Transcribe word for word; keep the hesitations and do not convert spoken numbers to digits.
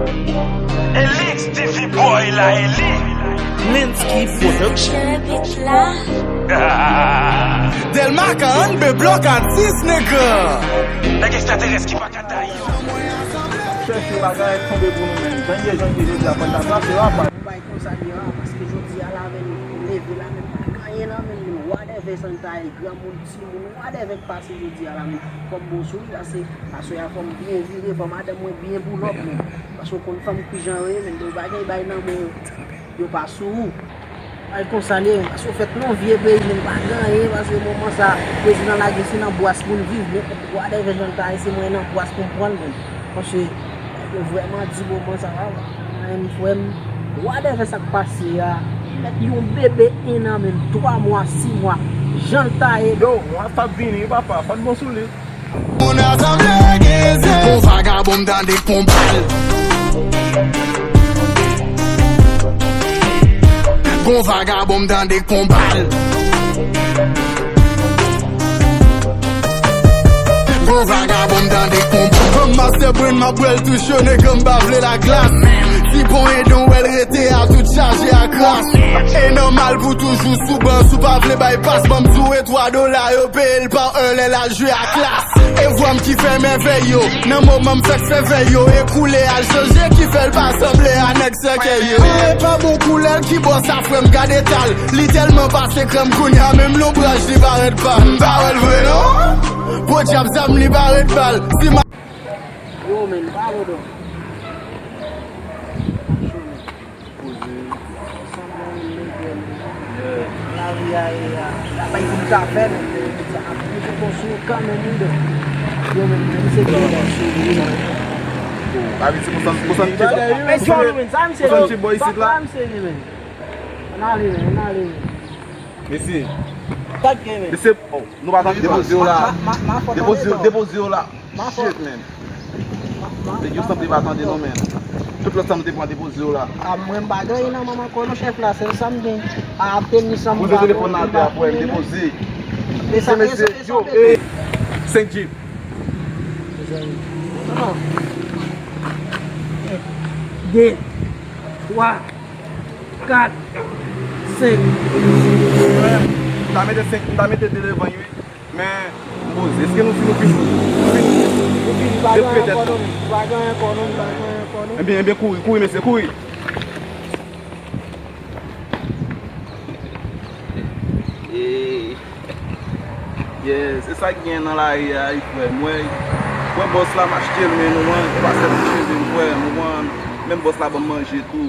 Elix T V Boy la, Eli. Lensky Production. Delma karannde blòk a dis, nèg. Nèg ekstraterès ki pa ka taye yo. Chèche bagay tonbe pou nou menm. Jan ye, jan ye, jodi a, fò n ta plase yo apa. Yon bagay konsa li ye a, paske jodi a la, avè nou leve la, menm pa gen anyen nan men nou, whatever sa n ta ye, granmoun, timoun, whatever k pase jodi a la, menm fò m bon sou li, pase aswè a fò m byen vire, fò madanm mwen byen pull up, menm. Paske w konn fanm kijan yo ye, menm, yo pa gen bay nan men yo, yo pa sou ou. Ay konsa li ye, paske w fèt nan vye peyi, menm pa gen anyen, paske moman sa, prezidan lage se nan bwas pou n viv, men whatever jan l ta ye, se mwen nan bwas pou m pran l, menm. Paske, yo vrèman di moman sa la, mwen, frè m, whatever sa k pase a, mèt yon bebe en an, menm twa mwa, sis mwa, jan l ta ye. Yo, mwa sa ap vini, wi, papa, fò n bon sou li. Moun a sanble gen zen. Gon vagabon m tande k pran bal. Gon vagabon m tande k pran bal. Gon vagabon m tande k pran bal. Master Brain, m ap bwè l tou cho, nèg, m pa vle laglas. Ti pon edon wè l rete a tout chaje a kras. E nòmal pou toujou sou ban, si w pa vle bay pas, ban m sou e twa dola yo peye l pa è lè l al jwe a klas. E vwa m ki fè mèvèy yo, nan moman m fèk fè vèy yo, e koulè al chanje ki fè l pa sanble a nèg sèkèy yo. E pa bon koulè l ki bò sa frè m gade tal, li tèlman pase krèm kounye a menm lonbraj li parèt pal. M pa wè l vre non, podyab zam li parèt pal. Si ma Yo, men, pa vodon. Poze. Sanble yon nèg, yeah, lavi a ye a. Sa bay pou l ta fè, men, men, sa ap moute konsi kanmenm, wi, don. Yo, men, men, se gen yon sou, wi, non. Oh, a vin se konsa, konsa m te, men, John, men, sa misye, konsa m te bò isit la. Sa misye ye, men. Ann ale, men, ann ale, men. Mesye. Tèt gen, men. Mesye, oh, nou pa tande depoze yo la. Depoze yo, depoze yo la. Shit, man. Nèg yo sanble pa tande non, man. Tout lòt sa nou te pran depoze yo la. A, mwen m pa gen anyen nan men m ankò non, chèf la, sèl sa m gen. A, ap teni san m pa. Poze telefòn nan atè a pou m depoze. Mesye, yo, eh, senk Jeep. Non. De, twa, kat, senk. M ta mete senk, m ta mete de devan yo, wi. Men, m poze. Èske nou fin, nou fin, nou fin? Nou fin, pa gen ankò non, pa gen ankò non, pa gen ankò non. Ebyen, ebyen, kouri, kouri, mesye, kouri. Ey. Yes, se sa k gen nan lari a, wi, frè. Mwen, mwen, bòs la, m achte l, men nou wè, e pa sèl pou cheve m, frè. Mwen, menm bòs la ban m manje tou.